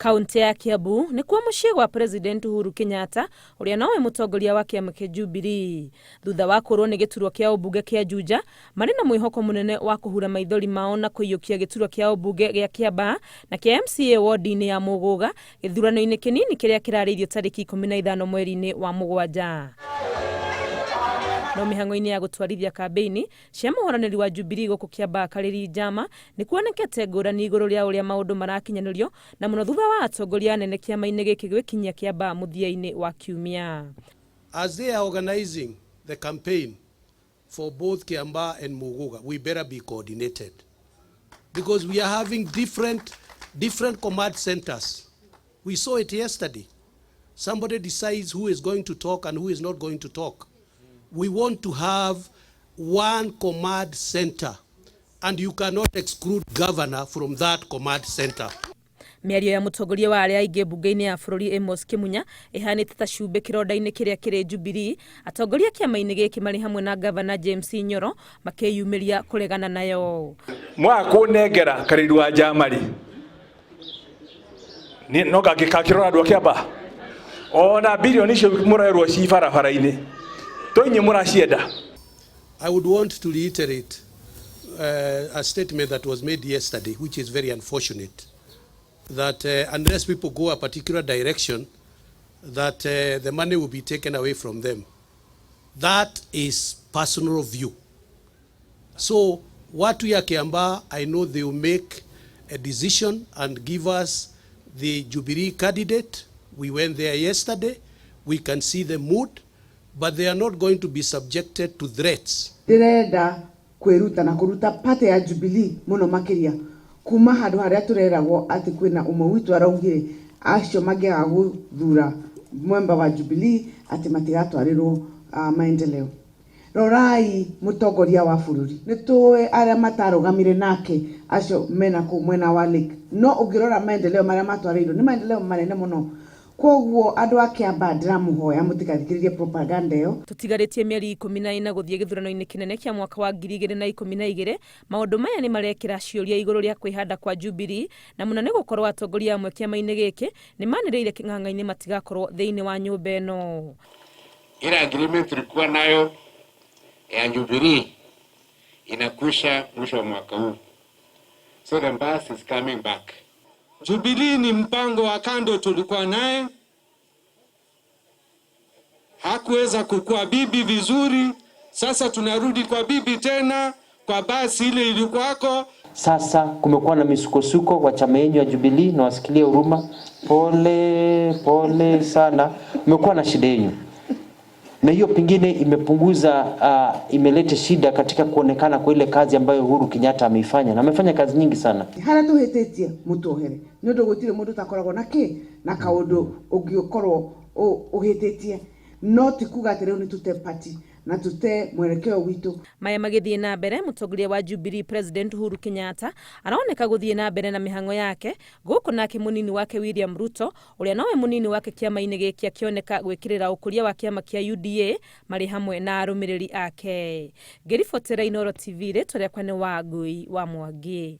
Kaunti ya Kiambu nĩkuo mũciĩ gwa President Uhuru Kenyatta ũrĩa nowe mũtongoria wa kĩama kĩa Jubilee. Thutha wa kũrwo nĩ gĩturwa kĩa ũmbunge kĩa Juja, marĩ na mwĩhoko mũnene wa kũhura maithori mao na kũiyũkia gĩturwa kĩa ũmbunge gĩa Kiambaa na kĩa MCA wondi-inĩ ya Mũgũga gĩthurano-inĩ kĩnini kĩrĩa kĩrarĩirio tarĩki 15 mweri-inĩ wa mũgwanja. No mĩhang'o-inĩ ya gũtwarithia kambĩini cia mũhũranĩri wa Jubilee gũkũ Kiambaa Karĩri Njama nĩ kuonekete ngũrani igũrũ rĩa ũrĩa maũndũ marakinyanĩrio na mũno thutha wa atongoria anene kĩama-inĩ gĩkĩ gwĩkinyia Kiambaa mũthia-inĩ wa kiumia. As they are organizing the campaign for both Kiambaa and Muguga, we better be coordinated because we are having different command centers. We saw it yesterday. Somebody decides who is going to talk and who is not going to talk. We want to have one command center, and you cannot exclude governor from that command center. Mĩario ya mũtongoria wa arĩa aingĩ mbunge-inĩ ya bũrũri Amos Kĩmunya ĩhanĩte ta cumbĩ kĩronda-inĩ kĩrĩa kĩrĩ Jubilee, atongoria kĩama-inĩ gĩkĩ marĩ hamwe na Gavana James Nyoro makĩyumĩria kũregana nayo. Mwaka kũnengera Karĩri wa Njama rĩ, no ngangĩkakĩrora andũ a Kĩambaa ona bilioni icio mũrerwo ci barabara-inĩ to inyuĩ mũracienda. I would want to reiterate a statement that was made yesterday, which is very unfortunate, that unless people go a particular direction, that the money will be taken away from them. That is personal view. So watu ya Kiambaa, I know they will make a decision and give us the Jubilee candidate. We went there yesterday. We can see the mood, but they are not going to be subjected to threats. Ndĩrenda kwĩruta na kũruta party ya Jubilee mũno makĩria kuma handũ harĩa tũreragwo atĩ kwĩna ũmwe witũ araugire acio mangĩaga gũthura mwemba wa Jubilee atĩ matigatwarĩrwo maendeleo. Rorai mũtongoria wa bũrũri, nĩ tũĩ arĩa matarũgamire nake acio mena kũu mwena wa Lake, no ũngĩrora maendeleo marĩa matwarĩirwo nĩ maendeleo manene mũno. Koguo andũ a Kiambaa, ndĩramũhoya mũtigathikĩrĩrie propaganda ĩyo. Tũtigarĩtie mĩeri 14 gũthiĩ gĩthurano-inĩ kĩnene kĩa mwaka wa 2012, maũndũ maya nĩ marekĩra ciũria igũrũ rĩa kwĩhanda kwa Jubilee na mũno nĩ gũkorwo atongoria amwe kĩama-inĩ gĩkĩ nĩ manĩrĩire kĩng'ang'a-inĩ matigakorwo thĩinĩ wa nyũmba ĩno. Ile agreement tulikuwa nayo ya Jubilee inakwisha mwisho wa mwaka huu. So the bus is coming back. Jubilee ni mpango wa kando tulikuwa naye, hakuweza kukua bibi vizuri. Sasa tunarudi kwa bibi tena, kwa basi ile ilikuwako. Sasa kumekuwa na misukosuko kwa chama yenu ya Jubilee, na wasikilie huruma, pole pole sana, mmekuwa na shida yenu, na hiyo pengine imepunguza imeleta shida katika kuonekana kwa ile kazi ambayo Uhuru Kenyatta ameifanya, na amefanya kazi nyingi sana. Harĩa tũhĩtĩtie mũtuohere, nĩ ũndũ gũtirĩ mũndũ ũtakoragwo na kĩ na kaũndũ ũngĩkorwo ũhĩtĩtie, no ti kuga atĩ rĩu nĩ tũte party na tũte mwelekeo witũ. Maya magĩthiĩ na mbere, mũtongoria wa Jubilee President Uhuru Kenyatta aroneka gũthiĩ na mbere na mĩhang'o yake gũkũ, nake mũnini wake William Ruto ũrĩa nowe mũnini wake kĩama-inĩ gĩkĩ akĩoneka gwĩkĩrĩra ũkũria wa kĩama kĩa UDA marĩ hamwe na arũmĩrĩri ake. Ngĩribotera Inooro TV, rĩtwa rĩakwa nĩ Wangui wa Mwangi.